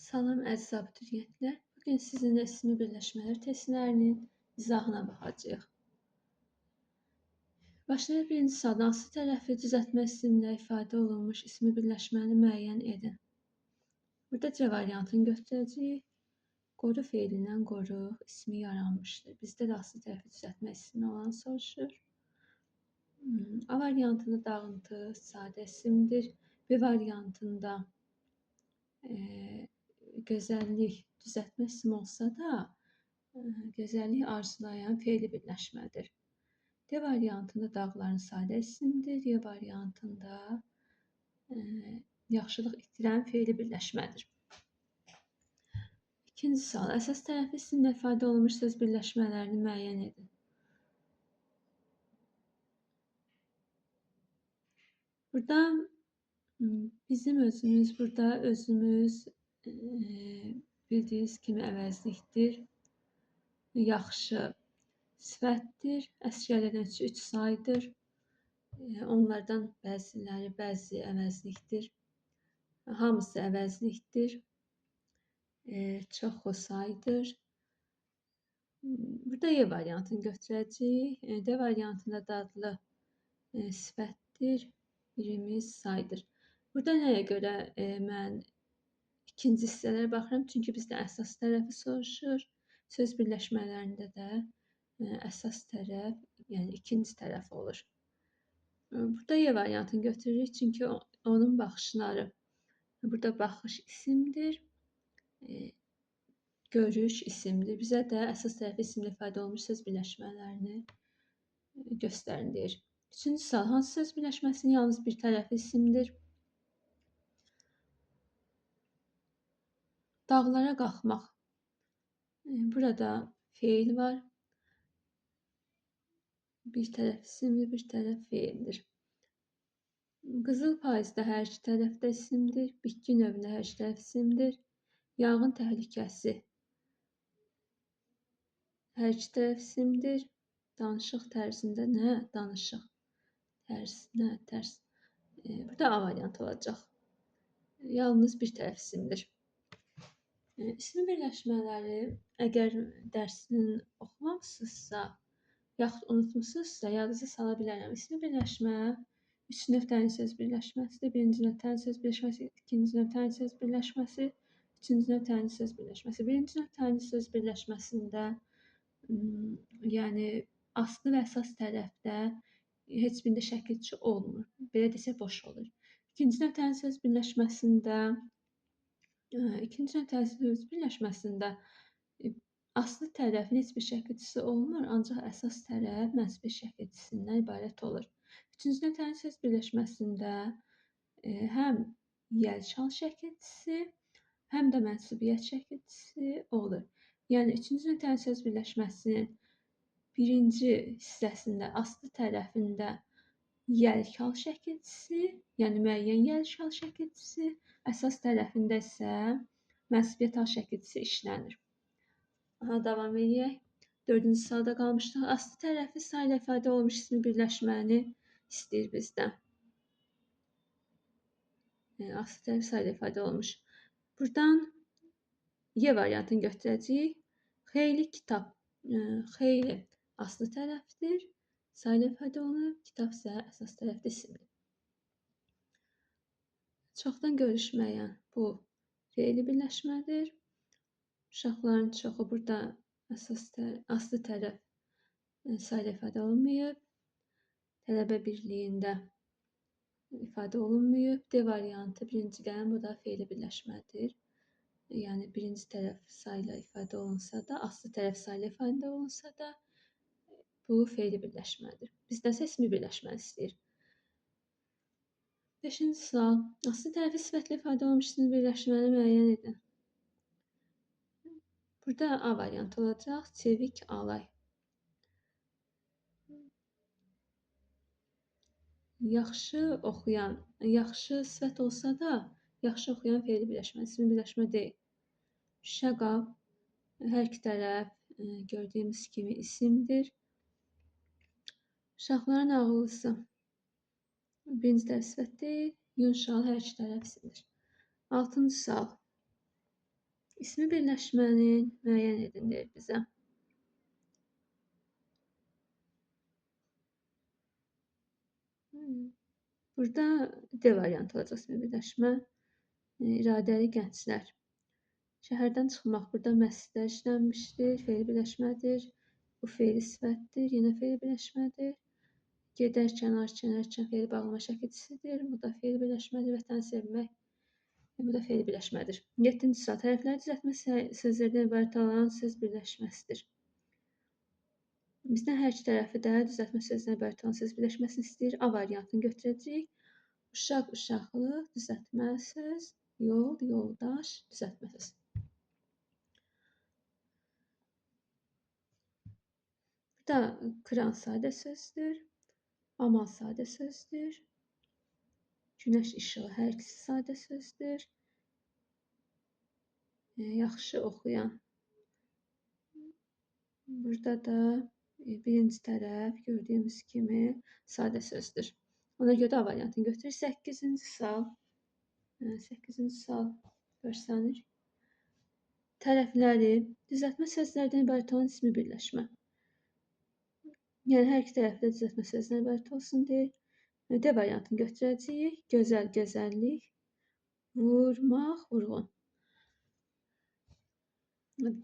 Salam əziz abituriyentlər. Bugün sizinlə ismi birləşmələr testlərinin izahına baxacağıq. Başlayaq birinci sualdan. Hansı tərəfi düzəltmə isimlə ifadə olunmuş ismi birləşməni müəyyən edin? Burada C variantını götürəcəyik. Qoru feilindən qoruq ismi yaranmışdır. Bizdə də aslı tərəfi düzəltmə ismi olan soruşur. A variantında dağıntı sadə isimdir. B variantında gözəllik düzəltmə ismi olsa da, gözəllik arzulayan feili birləşmədir. D variantında dağların sadə isimdir. Y variantında yaxşılıq itirən feili birləşmədir. İkinci sual. Əsas tərəfi isimlə ifadə olunmuş söz birləşmələrini müəyyən edin. Burada bizim özümüz, burada özümüz bildiyiniz kimi əvəzlikdir. Yaxşı sifətdir. Əsgərlərdən 3 saydır. Onlardan bəziləri bəzi əvəzlikdir. Hamısı əvəzlikdir. Çoxu saydır. Burada Y variantını götürəcəyik. D variantında dadlı sifətdir. Birimiz saydır. Burada nəyə görə mən ikinci hissələrə baxıram? Çünki bizdə əsas tərəfi soruşur. Söz birləşmələrində də əsas tərəf, yəni ikinci tərəf olur. Burada Y variantını götürürük, çünki onun baxışları. Burada baxış isimdir, görüş isimdir. Bizə də əsas tərəfi isimlə ifadə olunmuş söz birləşmələrini göstərin deyir. Üçüncü sual. Hansı söz birləşməsinin yalnız bir tərəfi isimdir? Dağlara qalxmaq. Burada feil var. Bir tərəf isimdir, bir tərəf feildir. Qızıl payızda hər iki tərəfdə isimdir. Bitki növündə hər iki tərəf isimdir. Yanğın təhlükəsi hər iki tərəf isimdir. Danışıq tərzində nə? Danışıq. Tərs, nə? Tərs. Burada A variantı olacaq. Yalnız bir tərəf isimdir. İsmi birləşmələri əgər dərsini oxumamısınızsa, yaxud unutmusunuzsa, yadınıza sala bilərəm. İsmi birləşmə üç növ təyin söz birləşməsidir. Birinci növ təyin söz birləşməsi, ikinci növ təyin söz birləşməsi, üçüncü növ təyin söz birləşməsi. Birinci növ təyin söz birləşməsində, yəni aslı və əsas tərəfdə heç birində şəkilçi olmur. Belə desək boş olur. İkinci növ təyin söz birləşməsində aslı tərəfin heç bir şəkilçisi olmur, ancaq əsas tərəf mənsubiyyət şəkilçisindən ibarət olur. Üçüncü növ təyin söz birləşməsində həm yəlçal şəkilçisi, həm də mənsubiyyət şəkilçisi olur. Yəni, üçüncü növ təyin söz birləşməsinin birinci hissəsində, aslı tərəfində yəlkal şəkilçisi, yəni müəyyən yəlkal şəkilçisi, əsas tərəfində isə mənsubiyyət hal şəkilçisi işlənir. Aha, davam edək. Dördüncü sualda qalmışdıq. Aslı tərəfi sayla ifadə olunmuş ismi birləşməni istəyir bizdən. Aslı tərəfi sayla ifadə olunmuş. Buradan Y variantını götürəcəyik. Xeyli kitab. Xeyli aslı tərəfdir. Sayla ifadə olunub, kitab isə əsas tərəfdə isimdir. Çoxdan görüşməyən bu feili birləşmədir. Uşaqların çoxu burada aslı tərəf sayla ifadə olunmayıb. Tələbə birliyində ifadə olunmayıb. D variantı birinci gələn bu da feili birləşmədir. Yəni birinci tərəf sayla ifadə olunsa da, aslı tərəf sayla ifadə olunsa da bu feili birləşmədir. Bizdən isə ismi birləşməni istəyir. Beşinci sual. Aslı tərəfi sifətlə ifadə olunmuş ismi birləşməni müəyyən edin. Burada A variantı olacaq. Çevik alay. Yaxşı oxuyan, yaxşı sifət olsa da, yaxşı oxuyan feili birləşmə, ismi birləşmə deyil. Şüşə qab, hər iki tərəf gördüyümüz kimi isimdir. Uşaqların ağıllısı. Birinci tərəf sifət deyil, yun şalı hər iki tərəf isimdir. Altıncı sual. İsmi birləşmənin müəyyən edin deyir bizə. Burada D variantı olacaq ismi birləşmə. İradəli gənclər. Şəhərdən çıxmaq burada məslər işlənmişdir, feili birləşmədir. Bu feili sifətdir, yenə feili birləşmədir. Gedərkən, arkən, ərkən feili bağlama şəkilçisidir. Bu da feili birləşmədir. Vətəni sevmək, bu da feili birləşmədir. 7-ci sual. Tərəfləri düzəltmə sözlərdən ibarət olan söz birləşməsidir. Bizdən hər iki tərəfi də düzəltmə sözündən ibarət olan söz birləşməsini istəyir. A variantını götürəcəyik. Uşaq, uşaqlıq, düzəltmə söz, yol, yoldaş, düzəltmə söz. Burada kıran sadə sözdür, aman sadə sözdür, günəş işığı hər ikisi sadə sözdür, yaxşı oxuyan. Burada da birinci tərəf gördüyümüz kimi sadə sözdür. Ona görə də A variantını götürür. 8-ci sual. 8-ci sual görsənir. Tərəfləri düzəltmə sözlərdən ibarət olan ismi birləşmə. Yəni, hər iki tərəfdə düzəltmə sözündən ibarət olsun deyir. D variantını götürəcəyik. Gözəl, gözəllik, vurmaq, vurğun.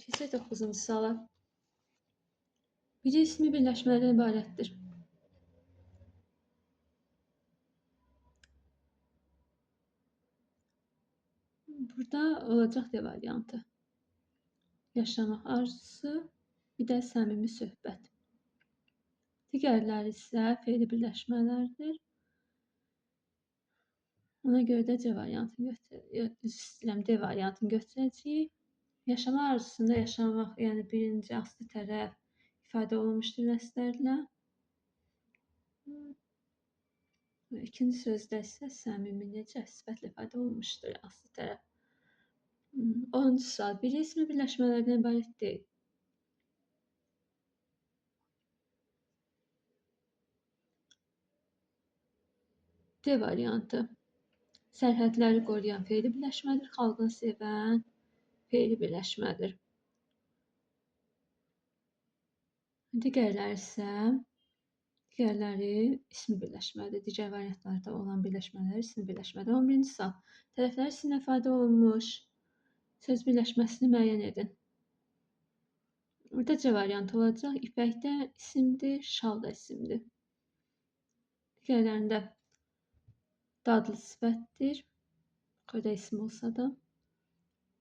Keçək 9-cu suala. Biri ismi birləşmələrdən ibarətdir. Burada olacaq D variantı. Yaşamaq arzusu, bir də səmimi söhbət. Digərləri isə feili birləşmələrdir. Ona görə də C variantını götürəcəyik. D variantını götürəcəyik. Yaşama arzusunda yaşamaq, yəni birinci aslı tərəf ifadə olunmuşdur məslərlə. İkinci sözdə isə səmimi necə sifətlə ifadə olunmuşdur aslı tərəf. 10-cu sual. Biri ismi birləşmələrdən ibarət deyil. D variantı. Sərhədləri qoruyan feili birləşmədir, xalqını sevən feili birləşmədir. Digərləri isə digərləri ismi birləşmədir. Digər variantlarda olan birləşmələr ismi birləşmədir. 11-ci sual. Tərəflər isimlə ifadə olunmuş söz birləşməsini müəyyən edin. Burada C variantı olacaq. İpək də isimdir, şal da isimdir. Digərlərində dadlı sifətdir, xörək isim olsa da.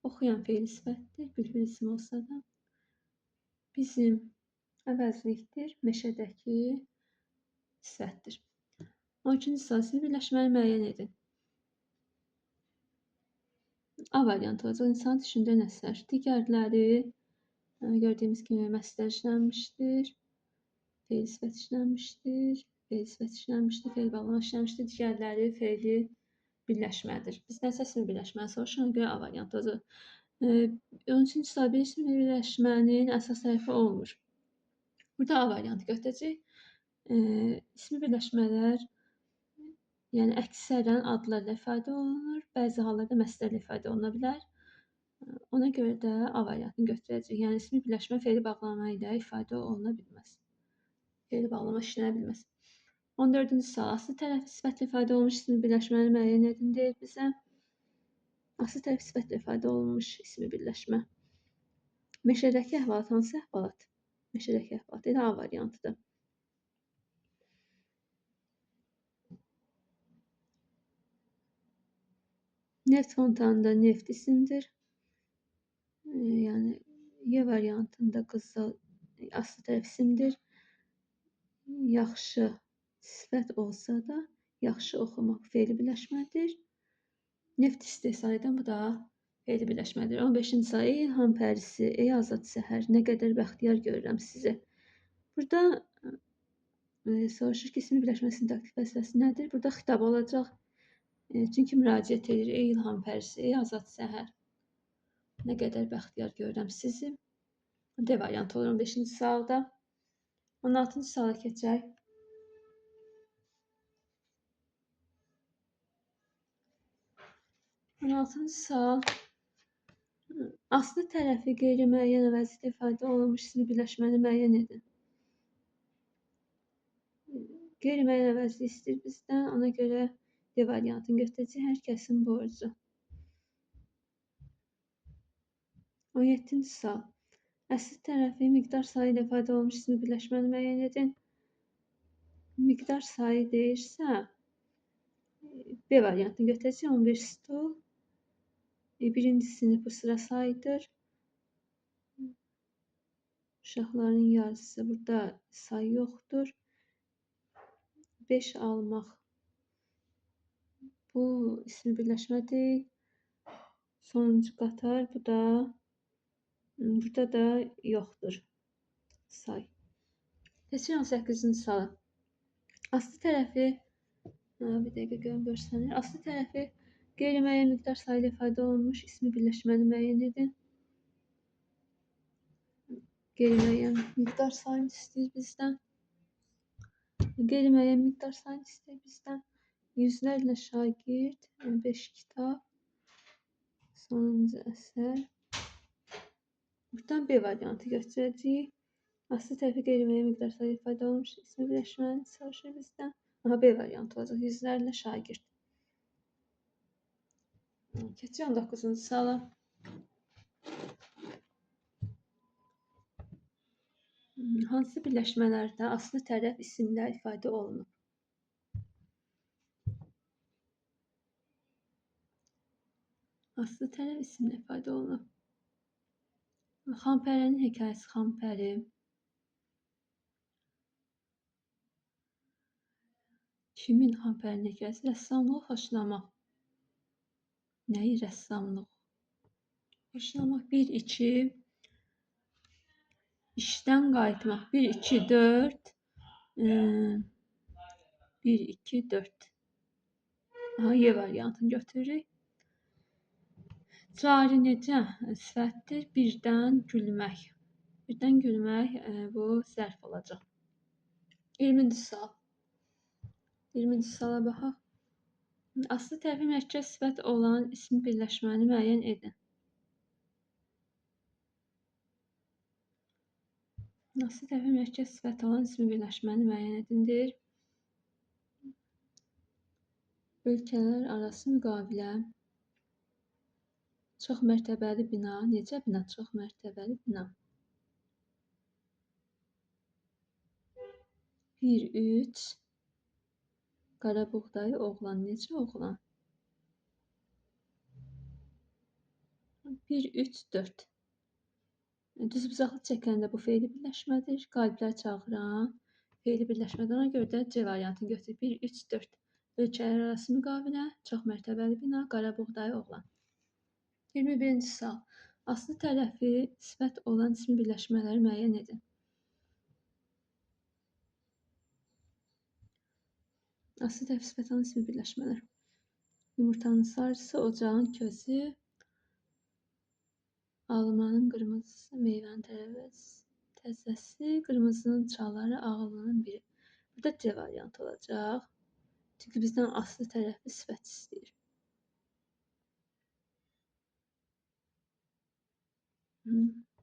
Oxuyan feili sifətdir, bülbül isim olsa da. Bizim əvəzlikdir, meşədəki sifətdir. 12-ci sual. İsmi birləşməni müəyyən edin. A variantı olacaq. İnsanı düşündürən əsər. Digərləri gördüyümüz kimi məslər işlənmişdir, feili sifət işlənmişdir, feili sifət işlənmişdir, feili bağlama işlənmişdir. Digərləri feili birləşmədir. Bizdən isə ismi birləşməni soruşur, ona görə A variantı olacaq. 13-cü sual. Bir ismi birləşmənin əsas tərəfi olmur. Burada A variantı götürəcəyik. İsmi birləşmələr, yəni əksərən adlarla ifadə olunur, bəzi hallarda məslərlə ifadə oluna bilər. Ona görə də A variantını götürəcəyik. Yəni ismi birləşmə feili bağlama ilə ifadə oluna bilməz. Feili bağlama işlənə bilməz. 14-cü sual. Aslı tərəfi sifətlə ifadə olunmuş ismi birləşməni müəyyən edin deyir bizə. Aslı tərəfi sifətlə ifadə olunmuş ismi birləşmə. Meşədəki əhvalat hansı əhvalat? Meşədəki əhvalat. Elə A variantıdır. Neft fontanında neft isimdir. Yəni Y variantında qızıl aslı tərəf isimdir. Yaxşı sifət olsa da yaxşı oxumaq feili birləşmədir. Neft istehsal edən bu da feili birləşmədir. 15-ci sual. Ey ilham pərisi, ey azad səhər, nə qədər bəxtiyar görürəm sizi. Burada soruşur ki, ismi birləşmə sintaktik vəzifəsi nədir? Burada xitab olacaq. Çünki müraciət edir. Ey ilham pərisi, ey azad səhər, nə qədər bəxtiyar görürəm sizi. D variantı olur 15-ci sualda. 16-cı suala keçək. 16-cı sual Aslı tərəfi qeyri-müəyyən əvəzlikdə ifadə olunmuş ismi birləşməni müəyyən edin. Qeyri-müəyyən əvəzlik istəyir bizdən, ona görə D variantını götürəcək. Hər kəsin borcu. 17-ci sual. Əsli tərəfi miqdar sayı ilə ifadə olunmuş ismi birləşməni müəyyən edin. Miqdar sayı deyirsə, B variantını götürəcək. 11 stol. Birinci sinif bu sıra sayıdır. Uşaqların yarısı burada say yoxdur. 5 almaq. Bu ismi birləşmə deyil. Sonuncu qatar bu da burada da yoxdur say. Keçirik 18-ci suala. Aslı tərəfi bir dəqiqə görüm görsənir. Aslı tərəfi qeyri-müəyyən miqdar sayı ilə ifadə olunmuş ismi birləşməni müəyyən edin. Qeyri-müəyyən miqdar sayını istəyir bizdən. Qeyri-müəyyən miqdar sayını istəyir bizdən. Yüzlərlə şagird, 5 kitab, sonuncu əsər. Buradan B variantı götürəcəyik. Aslı tərəfi qeyri-müəyyən miqdar sayı ilə ifadə olunmuş ismi birləşməni soruşur bizdən. Aha, B variantı olacaq. Yüzlərlə şagird. Keçirik 19-cu suala. Hansı birləşmələrdə aslı tərəf isimlər ifadə olunub? Aslı tərəf isimlə ifadə olunub. Xanpərənin hekayəsi Xanpəri. Kimin Xanpərinin hekayəsi? Rəssamlığı xoşlamaq. Nəyi rəssamlıq? Xoşlamaq 1, 2. İşdən qayıtmaq 1, 2, 4. 1, 2, 4. Aha, Y variantını götürürük. Cari necə sifətdir? Birdən gülmək. Birdən gülmək bu zərf olacaq. 20-ci sual. 20-ci suala baxaq. Aslı tərəfi mərkəz sifət olan ismi birləşməni müəyyən edin. Aslı tərəfi mərkəz sifət olan ismi birləşməni müəyyən edindir. Ölkələr arası müqavilə. Çox mərtəbəli bina. Necə bina? Çox mərtəbəli bina. 1, 3. Qara buğdayı oğlan. Necə oğlan? 1, 3, 4. Düzbucaqlı çəkəndə bu feili birləşmədir. Qaliblər çağıran feili birləşmədir. Ona görə də C variantını götür. 1, 3, 4. Ölkələr arası müqavilə, çox mərtəbəli bina, qara buğdayı oğlan. 21-ci sual. Aslı tərəfi sifət olan ismi birləşmələri müəyyən edin. Aslı tərəfi sifət olan ismi birləşmələr. Yumurtanın sarısı, ocağın közü, almanın qırmızısı, meyvənin təzəsi, qırmızının çalları, ağıllının biri. Burada C variantı olacaq. Çünki bizdən aslı tərəfi sifət istəyir.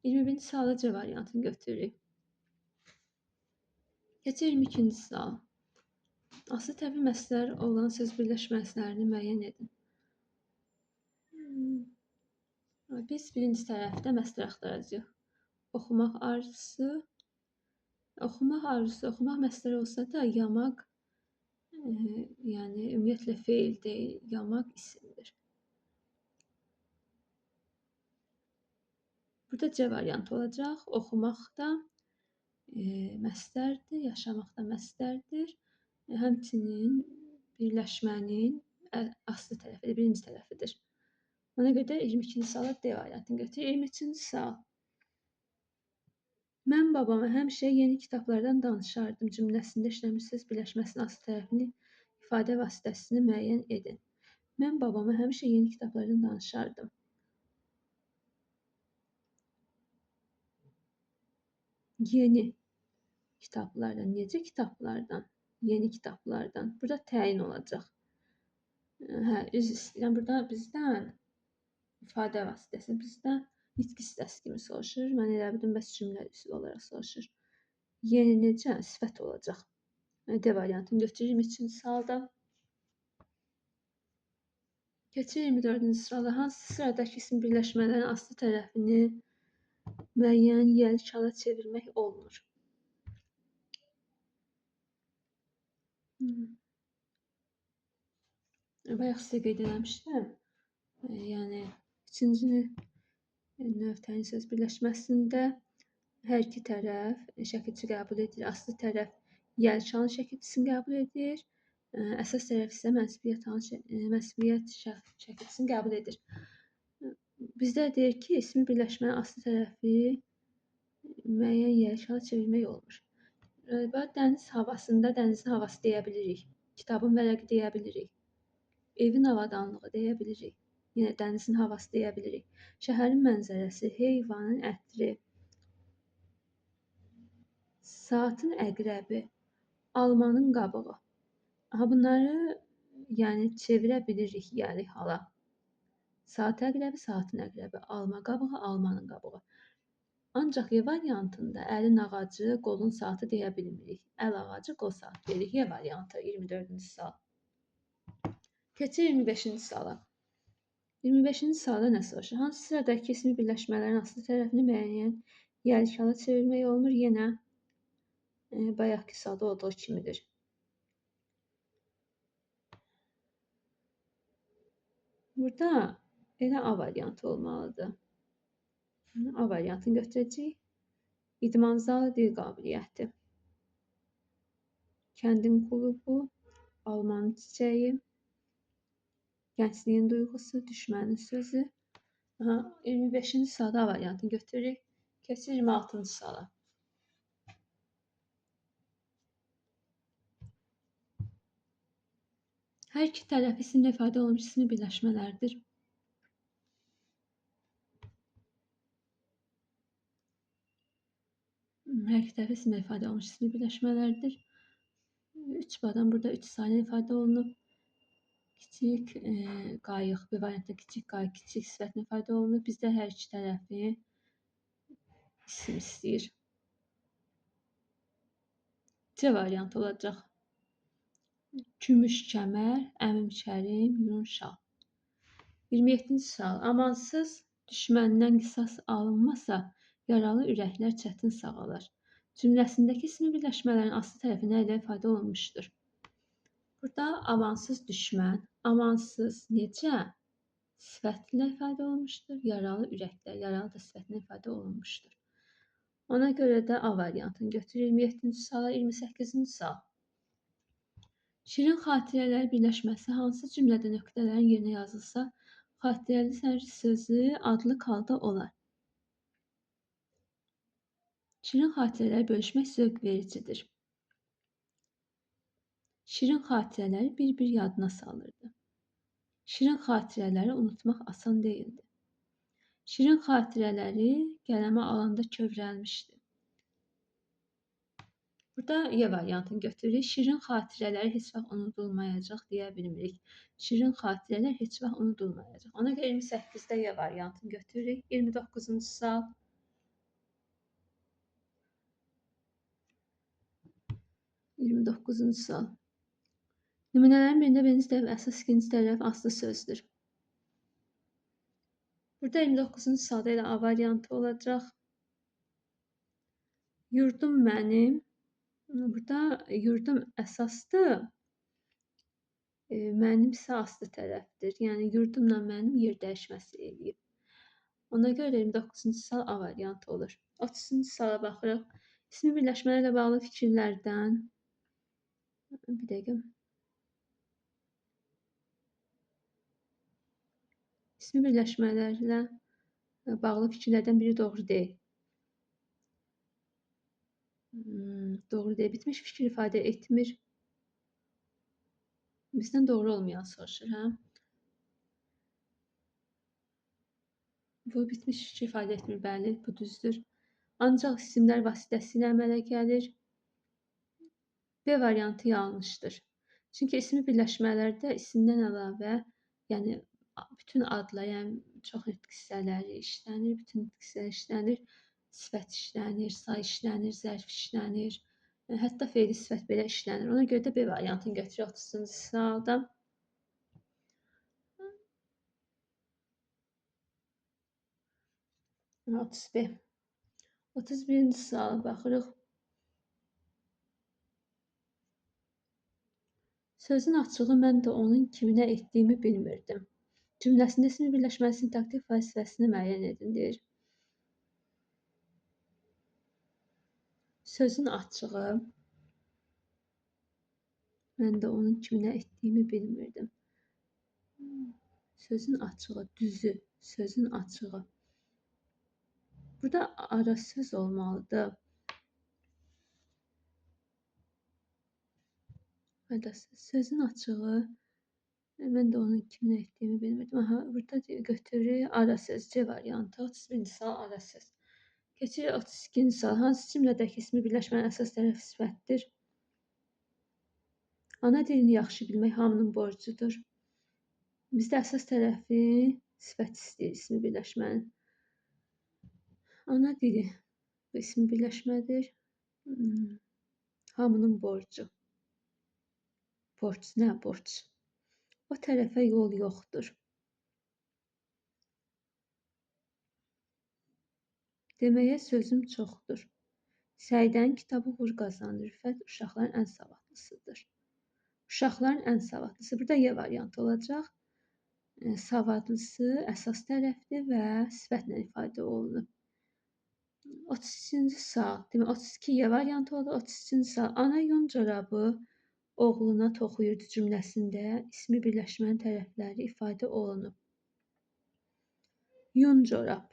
21-ci suala C variantını götürürük. Keçək 22-ci sual. Aslı tərəfi məslər olan söz birləşmələrini müəyyən edin. Biz birinci tərəfdə məslər axtaracağıq. Oxumaq arzusu, oxumaq arzusu, oxumaq məsləri olsa da yamaq, yəni ümumiyyətlə feil deyil, yamaq isimdir. Burada C variantı olacaq. Oxumaq da məslərdir, yaşamaq da məslərdir. Həmçinin birləşmənin aslı tərəfidir, birinci tərəfidir. Ona görə də 22-ci suala D variantını götürür. 23-cü sual. Mən babama həmişə yeni kitablardan danışardım cümləsində işlənmiş söz birləşməsinin aslı tərəfini ifadə vasitəsini müəyyən edin. Mən babama həmişə yeni kitablardan danışardım. Yeni kitablardan, necə kitablardan? Yeni kitablardan. Burada təyin olacaq. Hə, üzr istəyirəm. Burada bizdən İfadə vasitəsi bizdə nitq hissəsi kimi soruşur. Mən elə bildim, bəs cümlə üzvü olaraq soruşur. Yeni necə? Sifət olacaq. D variantını götürür 23-cü sualda. Keçir 24-cü suala. Hansı sıradakı isim birləşmələrin aslı tərəfini müəyyən yiyəlik hala çevirmək olmur? Bayaq sizə qeyd eləmişdim. Yəni, üçüncü növ təyin söz birləşməsində hər iki tərəf şəkilçi qəbul edir. Aslı tərəf yiyəlik halın şəkilçisini qəbul edir. Əsas tərəf isə mənsubiyyət şəkilçisini qəbul edir. Bizdə deyir ki, ismi birləşmənin aslı tərəfi müəyyən yiyəlik hala çevirmək olmur. Bax, dəniz havasında dənizin havası deyə bilirik. Kitabın vərəqi deyə bilirik. Evin avadanlığı deyə bilirik. Yenə dənizin havası deyə bilirik. Şəhərin mənzərəsi, heyvanın ətri, saatın əqrəbi, almanın qabığı. Aha, bunları yəni çevirə bilirik yiyəlik hala. Saat əqrəbi, saatın əqrəbi, alma qabığı, almanın qabığı. Ancaq Y variantında əlin ağacı, qolun saatı deyə bilmirik. Əl ağacı, qol saatı deyirik. Y variantı 24-cü sual. Keçir 25-ci suala. 25-ci sualda nə soruşur? Hansı sıradakı ismi birləşmələrin aslı tərəfini müəyyən yiyəlik hala çevirmək olmur? Yenə bayaqki sualda olduğu kimidir. Burada elə A variantı olmalıdır. A variantını götürəcəyik. İdman zalı, dil qabiliyyəti. Kəndin klubu, almanın çiçəyi, gəncliyin duyğusu, düşmənin sözü. Aha, 25-ci sualda A variantını götürürük. Keçir 26-cı suala. Hər iki tərəf isimlə ifadə olunmuş ismi birləşmələrdir. Hər iki tərəf isimlə ifadə olunmuş ismi birləşmələrdir. 3 badan burada 3 sayla ifadə olunub. Kiçik qayıq, bir variantda kiçik qayıq, kiçik sifətlə ifadə olunub. Bizdə hər iki tərəfi isim istəyir. C variantı olacaq. Gümüş kəmər, əmim Kərim, yun şal. 27-ci sual. Amansız düşməndən qisas alınmasa, yaralı ürəklər çətin sağalar. Cümləsindəki ismi birləşmələrin aslı tərəfi nə ilə ifadə olunmuşdur? Burada amansız düşmən, amansız necə sifətlə ifadə olunmuşdur? Yaralı ürəklər, yaralı da sifətlə ifadə olunmuşdur. Ona görə də A variantını götürür. 27-ci suala, 28-ci sual. Şirin xatirələr birləşməsi hansı cümlədə nöqtələrin yerinə yazılsa, xatirələr sözü adlıq halda olar? Şirin xatirələri bölüşmək zövq vericidir. Şirin xatirələri bir-bir yadına salırdı. Şirin xatirələri unutmaq asan deyildi. Şirin xatirələri qələmə alanda kövrəlmişdi. Burada Y variantını götürürük. Şirin xatirələri heç vaxt unudulmayacaq deyə bilmirik. Şirin xatirələr heç vaxt unudulmayacaq. Ona görə 28-də Y variantını götürürük. 29-cu sual. 29-cu sual. Nümunələrin birində birinci tərəf əsas, ikinci tərəf aslı sözdür. Burada 29-cu sualda elə A variantı olacaq. Yurdum mənim. Burada yurdum əsasdır, mənim isə aslı tərəfdir. Yəni, yurdumla mənim yer dəyişməsi eləyib. Ona görə də 29-cu sual A variantı olur. 30-cu suala baxırıq. İsmi birləşmələrlə bağlı fikirlərdən. Bir dəqiqə. İsmi birləşmələrlə bağlı fikirlərdən biri doğru deyil. Doğru deyil. Bitmiş fikir ifadə etmir. Bizdən doğru olmayan soruşur, hə? Bu bitmiş fikir ifadə etmir, bəli, bu düzdür. Ancaq isimlər vasitəsilə əmələ gəlir. B variantı yanlışdır. Çünki ismi birləşmələrdə isimdən əlavə, yəni Bütün adlar, yəni çox nitq hissələri işlənir, bütün nitq hissələri işlənir, sifət işlənir, say işlənir, zərf işlənir, hətta feili sifət belə işlənir. Ona görə də B variantını götürürük 30-cu sualda. B. 31-ci suala baxırıq. Sözün açığı mən də onun kiminə etdiyimi bilmirdim. Cümləsində ismi birləşmənin sintaktik vəzifəsini müəyyən edin, deyir. Sözün açığı mən də onun kiminə etdiyimi bilmirdim. Sözün açığı, düzü, sözün açığı. Burada ara söz olmalıdır. Sözün açığı, mən də onun kiminə etdiyimi bilmirdim. Aha, burada götürürük ara söz, C variantı, 31-ci sual ara söz. Keçirik 32-ci sual. Hansı cümlədəki ismi birləşmənin əsas tərəfi sifətdir? Ana dilini yaxşı bilmək hamının borcudur. Bizdə əsas tərəfi sifət istəyir ismi birləşmənin. Ana dili bu ismi birləşmədir. Hamının borcu. Borc, nə borc? O tərəfə yol yoxdur. Deməyə sözüm çoxdur. Səidənin kitabı uğur qazandı. Rüfət uşaqların ən savadlısıdır. Uşaqların ən savadlısı. Burada Y variantı olacaq. Savadlısı əsas tərəfdir və sifətlə ifadə olunub. 33-cü sual. Demək, 32 Y variantı oldu. 33-cü sual. Ana yun corabı oğluna toxuyurdu cümləsində ismi birləşmənin tərəfləri ifadə olunub. Yun corab.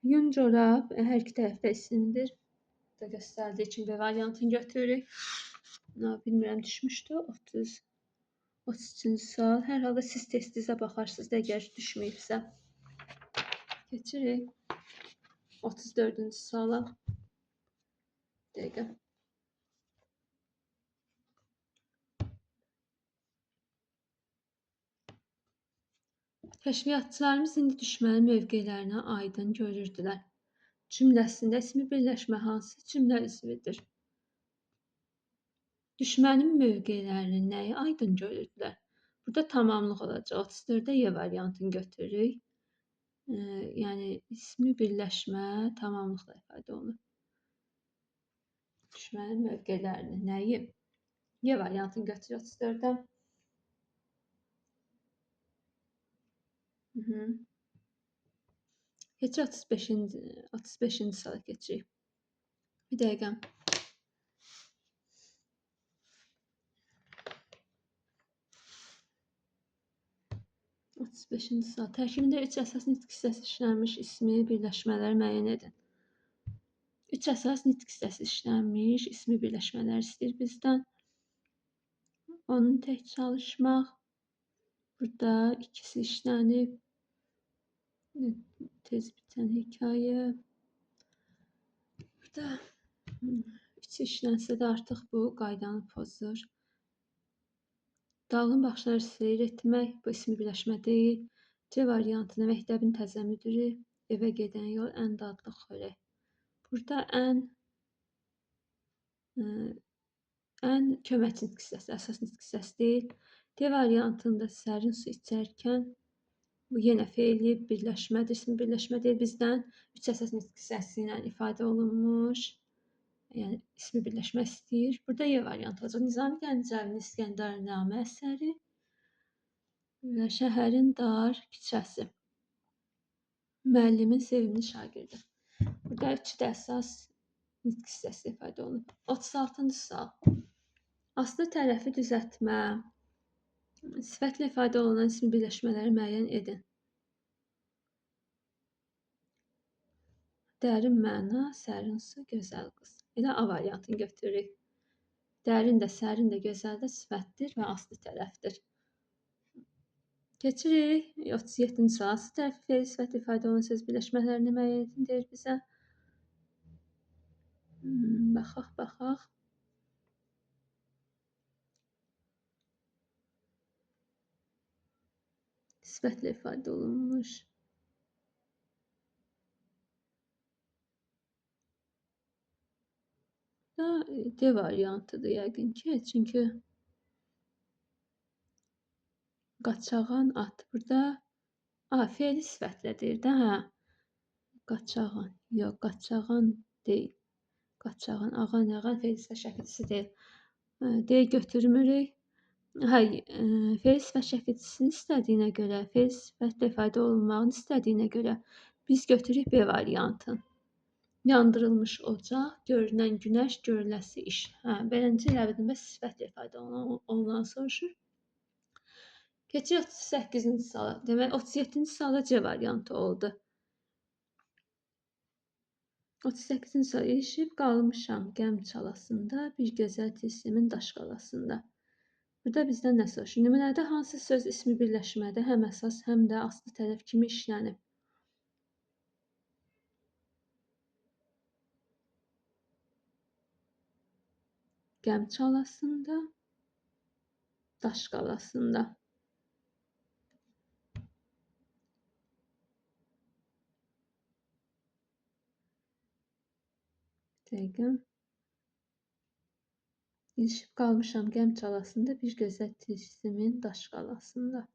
Yun corab hər iki tərəfdə isimdir. Burada göstərdiyi kimi B variantını götürürük. Bilmirəm, düşmüşdü. 33-cü sual. Hər halda siz testinizə baxarsınız da, əgər düşməyibsə. Keçirik 34-cü suala. Dəqiqə. Kəşfiyyatçılarımız indi düşmənin mövqelərini aydın görürdülər. Cümləsində ismi birləşmə hansı cümlə üzvüdür? Düşmənin mövqelərini nəyi aydın görürdülər? Burada tamamlıq olacaq. 34-də Y variantını götürürük. Yəni, ismi birləşmə tamamlıqla ifadə olunur. Düşmənin mövqelərini nəyi? Y variantını götürürük 34-də. Keçirik 35-ci suala keçirik. Bir dəqiqə. 35-ci sual. Tərkibində 3 əsas nitq hissəsi işlənmiş ismi birləşmələri müəyyən edin. 3 əsas nitq hissəsi işlənmiş ismi birləşmələr istəyir bizdən. Onun tək çalışmaq. Burada ikisi işlənib. Tez bitən hekayə. Burada 3 işlənsə də artıq bu qaydanı pozur. Dalğın baxışları seyr etmək, bu ismi birləşmə deyil. C variantında məktəbin təzə müdiri, evə gedən yol ən dadlı xörək. Burada ən köməkçi nitq hissəsi, əsas nitq hissəsi deyil. D variantında sərin su içərkən, bu yenə feili birləşmədir, ismi birləşmə deyil. Bizdən 3 əsas nitq hissəsi ilə ifadə olunmuş, yəni ismi birləşmə istəyir. Burada Y variantı olacaq. Nizami Gəncəvinin İskəndərnamə əsəri və şəhərin dar küçəsi. Müəllimin sevimli şagirdi. Burada üçü də əsas nitq hissəsi ifadə olunub. 36-cı sual. Aslı tərəfi düzəltmə. Sifətlə ifadə olunan ismi birləşmələri müəyyən edin. Dərin məna, sərin su, gözəl qız. Elə A variantını götürürük. Dərin də, sərin də, gözəl də sifətdir və aslı tərəfdir. Keçirik 37-ci sual. Aslı tərəfi feili sifətlə ifadə olunan söz birləşmələrini müəyyən edin, deyir bizə. Baxaq, baxaq. Sifətlə ifadə olunmuş. Da D variantıdır yəqin ki, çünki qaçağan at. Burada fe'li sifətlə deyir də, hə. Qaçağan, yox, qaçağan deyil. Qaçağan, ağan, yağan fe'li sifət şəkilçisi deyil. D götürmürük. Hə, fe'li sifət şəkilçisini istədiyinə görə, fe'li sifətlə ifadə olunmağını istədiyinə görə biz götürürük B variantını. Yandırılmış ocaq, görünən günəş, görüləsi iş. Hə, beləncə elə bildim, bəs sifətlə ifadə olunan soruşur. Keçirik 38-ci suala. Demək, 37-ci sualda C variantı oldu. 38-ci sual. İlişib qalmışam qəm çalasında, bir gözəl tilsimin daş qalasında. Burada bizdən nə soruşur? Nümunədə hansı söz ismi birləşmədə həm əsas, həm də aslı tərəf kimi işlənib? Qəm çalasında, daş qalasında. Dəqiqə. İlişib qalmışam qəm çalasında, bir gözəl tilsimin daş qalasında.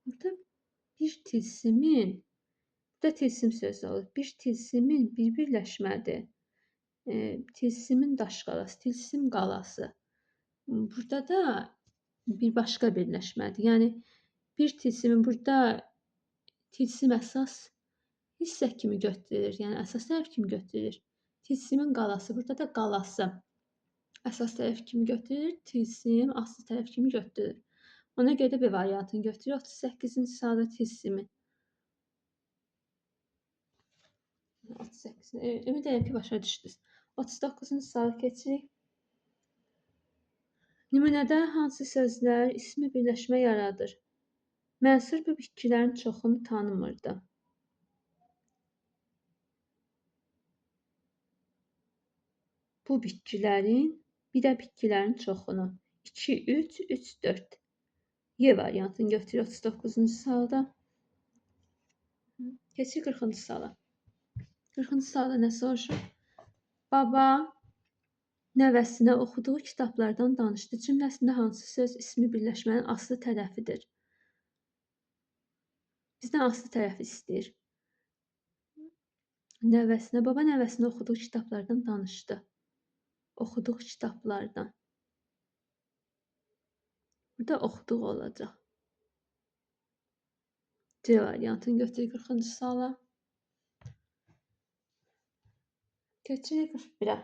Burada bir tilsimin, burada tilsim sözü olur. Bir tilsimin bir birləşmədir. Tilsimin daş qalası, tilsim qalası. Burada da bir başqa birləşmədir. Yəni, bir tilsimin burada tilsim əsas hissə kimi götürülür. Yəni, əsas tərəf kimi götürülür. Tilsimin qalası, burada da qalası əsas tərəf kimi götürülür. Tilsim aslı tərəf kimi götürülür. Ona görə də B variantını götürür. 38-ci sualda tilsimin. 38. Ümid edirəm ki, başa düşdünüz. 39-cu suala keçirik. Nümunədə hansı sözlər ismi birləşmə yaradır? Mənsur bu bitkilərin çoxunu tanımırdı. Bu bitkilərin, bir də bitkilərin çoxunu. 2, 3, 3, 4. Y variantını götürür 39-cu sualda. Keçirik 40-cı suala. 40-cı sualda nə soruşur? Baba nəvəsinə oxuduğu kitablardan danışdı cümləsində hansı söz ismi birləşmənin aslı tərəfidir? Bizdən aslı tərəfi istəyir. Nəvəsinə, baba nəvəsinə oxuduğu kitablardan danışdı. Oxuduğu kitablardan. Burada oxuduğu olacaq. C variantını götürürük 40-cı suala. Keçirik 41-ə.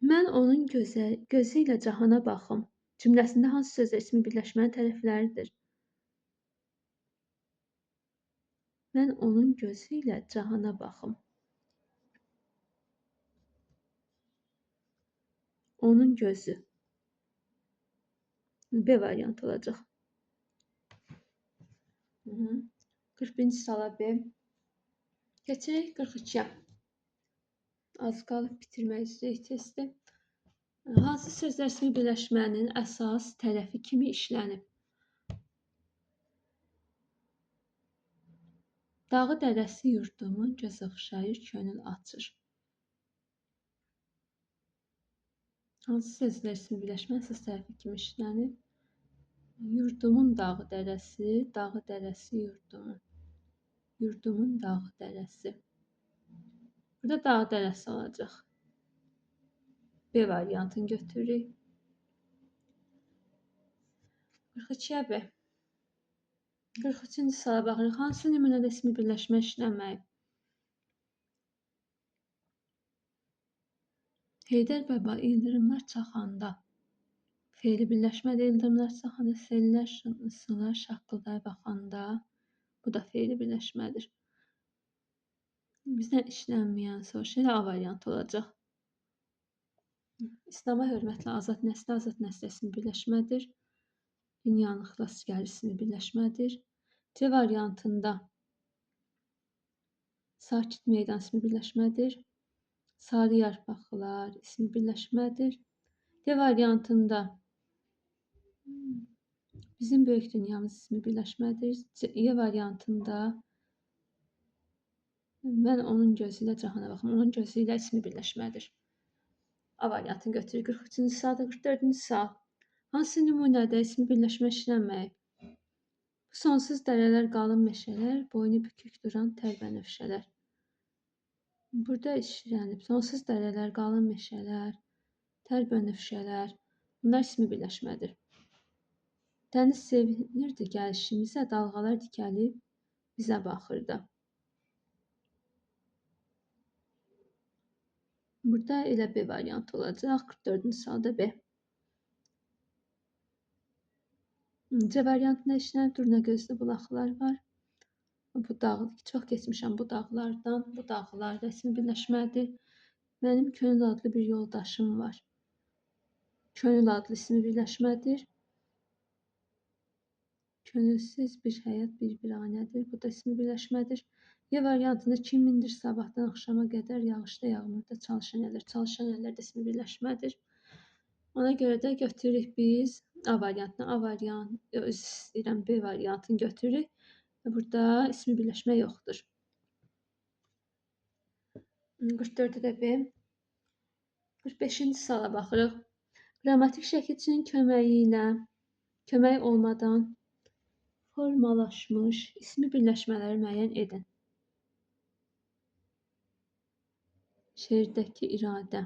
Mən onun gözü ilə cahana baxım cümləsində hansı sözlər ismi birləşmənin tərəfləridir? Mən onun gözü ilə cahana baxım. Onun gözü. B variantı olacaq. 41-ci suala B. Keçirik 42-yə. Az qalıb bitirmək üzrəyik testi. Hansı sözlər ismi birləşmənin əsas tərəfi kimi işlənib? Dağı dərəsi yurdumun göz oxşayır, könül açır. Hansı sözlər ismi birləşmə əsas tərəfi kimi işlənib? Yurdumun dağı dərəsi, dağı dərəsi yurdumun. Yurdumun dağı dərəsi. Burada dağı dərəsi olacaq. B variantını götürürük. 42-yə B. 43-cü suala baxırıq. Hansı nümunədə ismi birləşmə işlənməyib? Heydər Baba ildırımlar çaxanda. Fe'li birləşmədə ildırımlar çaxanda, sellər, sular şaqqıldayıb axanda. Bu da fe'li birləşmədir. Bizdən işlənməyən soruşur. Elə A variantı olacaq. İslam'a hörmətlə azad nəsli, azad nəsli ismi birləşmədir. Dünyanın xilaskarı ismi birləşmədir. C variantında sakit meydan ismi birləşmədir. Sarı yarpaqlar ismi birləşmədir. D variantında bizim böyük dünyamız ismi birləşmədir. E variantında mən onun gözü ilə cahana baxım. Onun gözü ilə ismi birləşmədir. A variantını götürürük. 43-cü sualda 44-cü sual. Hansı nümunədə ismi birləşmə işlənməyib? Bu sonsuz dərələr, qalın meşələr, boynu bükük duran tər bənövşələr. Burada işlənib. Sonsuz dərələr, qalın meşələr, tər bənövşələr. Bunlar ismi birləşmədir. Dəniz sevinirdi gəlişimizə, dalğalar dikəlib bizə baxırdı. Burada elə B variantı olacaq. 44-cü sualda B. C variantında işlənib durna gözlü bulaqlar var. Bu dağ, çox keçmişəm bu dağlardan. Bu dağlar rəsmi birləşmədir. Mənim Könül adlı bir yoldaşım var. Könül adlı ismi birləşmədir. Könülsüz bir həyat bir viranədir. Bu da ismi birləşmədir. Y variantında kimindir sabahdan axşama qədər yağışda, yağmurda çalışan əllər. Çalışan əllər də ismi birləşmədir. Ona görə də götürürük biz A variantını. A variantı, özür istəyirəm, B variantını götürürük. Burada ismi birləşmə yoxdur. 44-də də B. 45-ci suala baxırıq. Qrammatik şəkilçinin köməyi ilə, kömək olmadan formalaşmış ismi birləşmələri müəyyən edin. Şeirdəki iradə.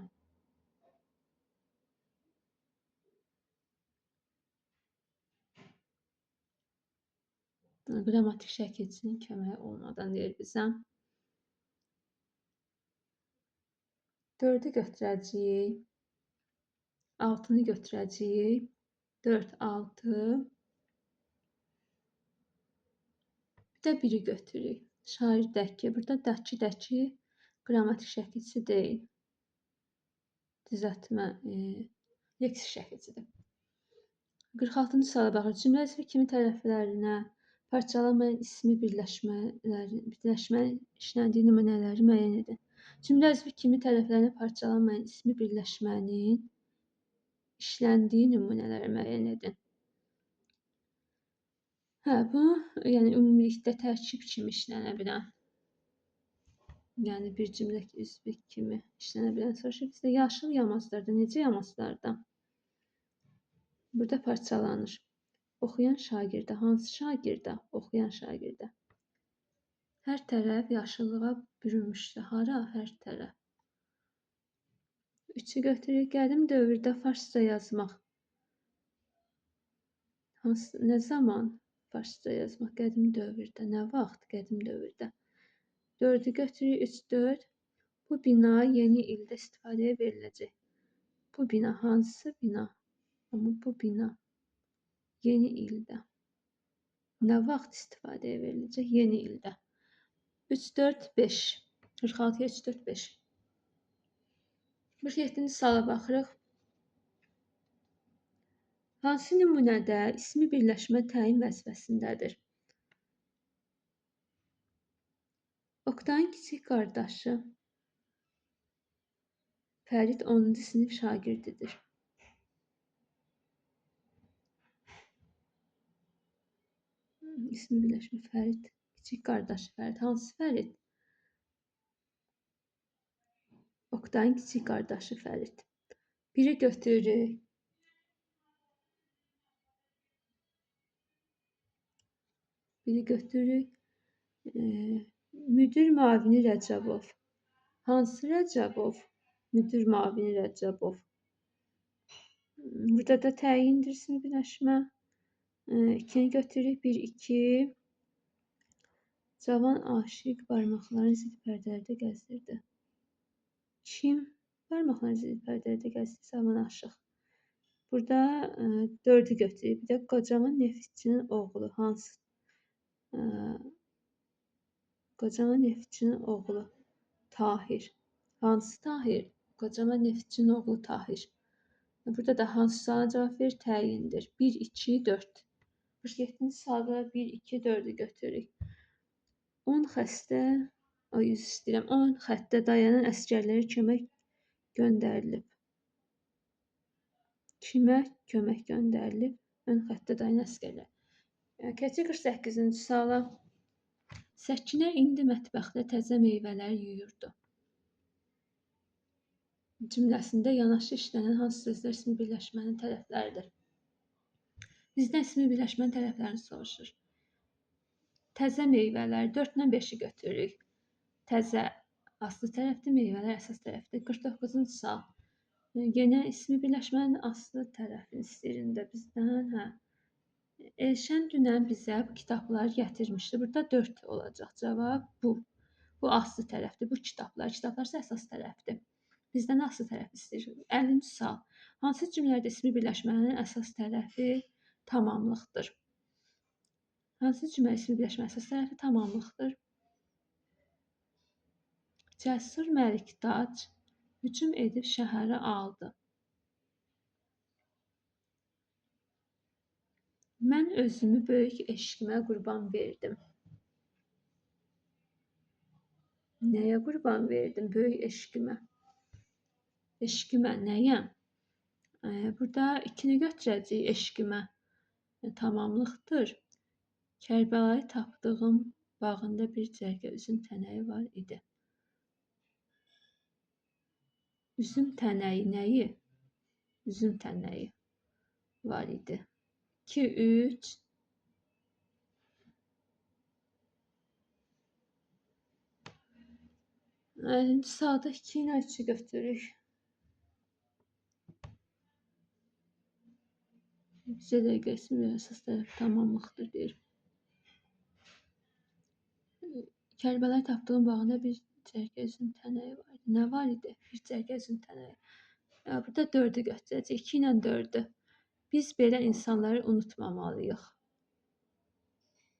Qrammatik şəkilçinin köməyi olmadan deyir bizə. 4-ü götürəcəyik. 6-nı götürəcəyik. 4, 6. Bir də 1-i götürürük. Şairdəki. Burada dəki qrammatik şəkilçi deyil. Düzəltmə, leksik şəkilçidir. 46-cı suala baxırıq. Cümlə üzvü kimi tərəflərinə parçalanmayan ismi birləşmənin işləndiyi nümunələri müəyyən edin. Cümlə üzvü kimi tərəflərinə parçalanmayan ismi birləşmənin işləndiyi nümunələri müəyyən edin. Hə, bu, yəni ümumilikdə tərkib kimi işlənə bilən, yəni bir cümlə üzvü kimi işlənə bilən soruşur. Bizdə yaşıl yamaclarda, necə yamaclarda? Burada parçalanır. Oxuyan şagirdə, hansı şagirdə? Oxuyan şagirdə. Hər tərəf yaşıllığa bürünmüşdü. Hara? Hər tərəf. 3-ü götürürük. Qədim dövrdə farsça yazmaq. Hansı, nə zaman farsça yazmaq? Qədim dövrdə. Nə vaxt? Qədim dövrdə. 4-ü götürürük. 3, 4. Bu bina yeni ildə istifadəyə veriləcək. Bu bina hansı bina? Amma bu bina yeni ildə. Nə vaxt istifadəyə veriləcək? Yeni ildə. 3, 4, 5. 46-ya 3, 4, 5. 47-ci suala baxırıq. Hansı nümunədə ismi birləşmə təyin vəzifəsindədir? Oktayın kiçik qardaşı Fərid 10-cu sinif şagirdidir. İsmi birləşmə Fərid, kiçik qardaşı Fərid. Hansı Fərid? Oktayın kiçik qardaşı Fərid. 1-i götürürük. 1-i götürürük. Müdir müavini Rəcəbov. Hansı Rəcəbov? Müdir müavini Rəcəbov. Burada da təyindir ismi birləşmə. 2-ni götürürük. 1, 2. Cavan aşiq barmaqlarını zid pərdələrdə gəzdirdi. Kim barmaqlarını zid pərdələrdə gəzdirdi? Cavan aşiq. Burada 4-ü götürürük. Bir də qocaman neftçinin oğlu. Hansı? Qocaman neftçinin oğlu Tahir. Hansı Tahir? Qocaman neftçinin oğlu Tahir. Burada da hansı suala cavab verir? Təyindir. 1, 2, 4. 47-ci sualda 1, 2, 4-ü götürürük. 10 xəstə, ay, üzr istəyirəm, 10 xəttə dayanan əsgərlərə kömək göndərilib. Kimə kömək göndərilib? Ön xəttdə dayanan əsgərlər. Keçək 48-ci suala. Səkinə indi mətbəxdə təzə meyvələr yuyurdu. Cümləsində yanaşı işlənən hansı sözlər ismi birləşmənin tərəfləridir? Bizdən ismi birləşmənin tərəflərini soruşur. Təzə meyvələr 4 ilə 5-i götürürük. Təzə aslı tərəfdir, meyvələr əsas tərəfdir. 49-cu sual. Yenə ismi birləşmənin aslı tərəfini istəyir indi bizdən. Hə. Elşən dünən bizə bu kitabları gətirmişdi. Burada 4 olacaq. Cavab bu. Bu aslı tərəfdir. Bu kitablar. Kitablar isə əsas tərəfdir. Bizdən aslı tərəf istəyir. 50-ci sual. Hansı cümlələrdə ismi birləşmənin əsas tərəfi tamamlıqdır? Hansı cümlə ismi birləşmənin əsas tərəfi tamamlıqdır? Cəsur Məliktac hücum edib şəhəri aldı. Mən özümü böyük eşqimə qurban verdim. Nəyə qurban verdim? Böyük eşqimə. Eşqimə nəyə? Burada 2-ni götürəcəyik eşqimə. Tamamlıqdır. Kərbəlayı tapdığım bağında bir cərgə üzüm tənəyi var idi. Üzüm tənəyi nəyi? Üzüm tənəyi var idi. 2, 3. 50-ci sualda 2 ilə 3-ü götürürük. Bizə dəqiqə ismi əsas tərəf tamamlıqdır deyir. Kərbəlayı tapdığım bağında bir cərgə üzüm tənəyi var idi. Nə var idi? Bir cərgə üzüm tənəyi. Burada 4-ü götürəcəyik. 2 ilə 4-ü. Biz belə insanları unutmamalıyıq.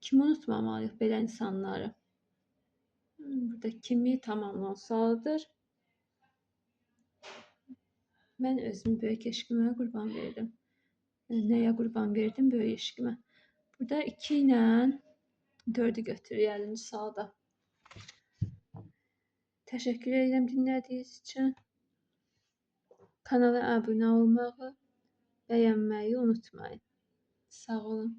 Kimi unutmamalıyıq belə insanları? Burada kimi tamamlanan sualıdır. Mən özümü böyük eşqimə qurban verdim. Nəyə qurban verdim? Böyük eşqimə. Burada 2 ilə 4-ü götürürük 50-ci sualda. Təşəkkür edirəm dinlədiyiniz üçün. Kanala abunə olmağı, bəyənməyi unutmayın. Sağ olun.